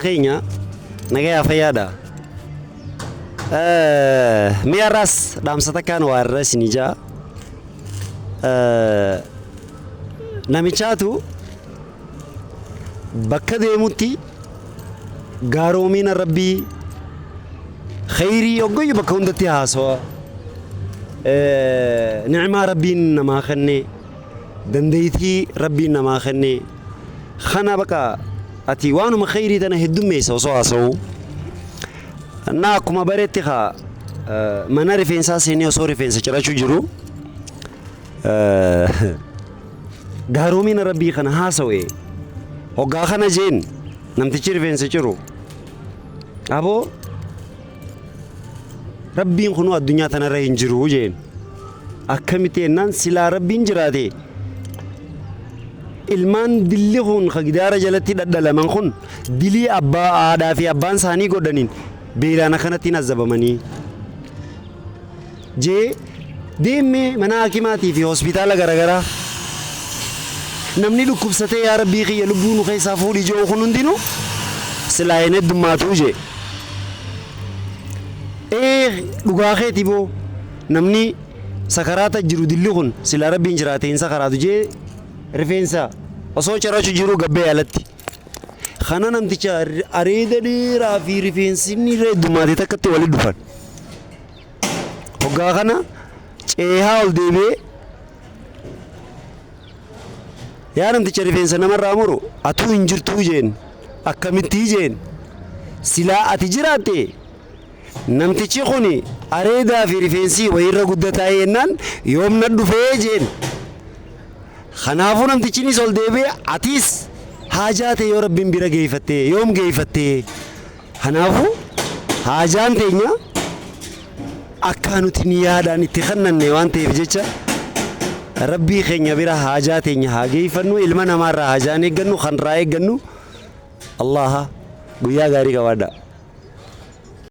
Keenya nagayaa fayyaadha. Mee har'aas dhaamsa takkaan waa irra isinii ja'a. Namichaatu bakka deemutti gaaroomiina rabbii kheyrii hoggoyyu bakka hundatti haasawa. Ni'maa rabbiin namaa kenne dandeeytii rabbiin namaa kenne kana baqa ati waanuma kheyrii tana heddummeessa osoo haasa'u. Na akkuma baretti kaa mana rifeensaa seenee osoo rifeensa cirachuu jiru gaaroomiina rabbii kana haasa'e. Hoggaa kana jeen namtichi rifeensa ciru aboo rabbiin kunuu addunyaa tanarra hin jiru jeen. Akkamitti jennaan silaa rabbiin jiraate ilmaan dilli kun ka gidaara jalatti dhadhalaman kun dilii abbaa haadhaa fi abbaan isaanii godhaniin beelaan akkanatti hin azabamanii jee deemee mana hakimaatii fi hospitaala garaagaraa namni dhukkubsatee yaa rabbii kiyya lubbuu nu keessaa fuudhi jiru kun hundinuu silaa hin heddummaatu jee. Ee dhugaa keeti boo namni sakaraata jiru dilli kun silaa rabbiin jiraate hin sakaraatu jee rifeensa osoo cirachu jiru gabbee alatti. Kana namticha areeda dheeraa fi rifeensi inni irra heddummaate takkatti walitti dhufan. Hoggaa kana ceehaa ol deebi'ee yaa namticha rifeensa namarraa muru atuu hin jirtuu jeen akkamittii jeen silaa ati jiraatte namtichi kuni areedaa fi rifeensi wayirra guddataa jennaan yoom na dhufee jeen. Kanaafuu namtichinis ol deebi'ee atis haajaa ta'e yoo rabbiin bira geeffatte yoom geeffatte. Kanaafuu haajaan teenya akka nuti niyyaadhaan itti kennanne waan ta'eef jecha rabbii keenya bira haajaa teenya haa geeffannu, ilma namaarraa haajaan eeggannu kan irraa eeggannu Allaha. Guyyaa gaarii qabaadhaa.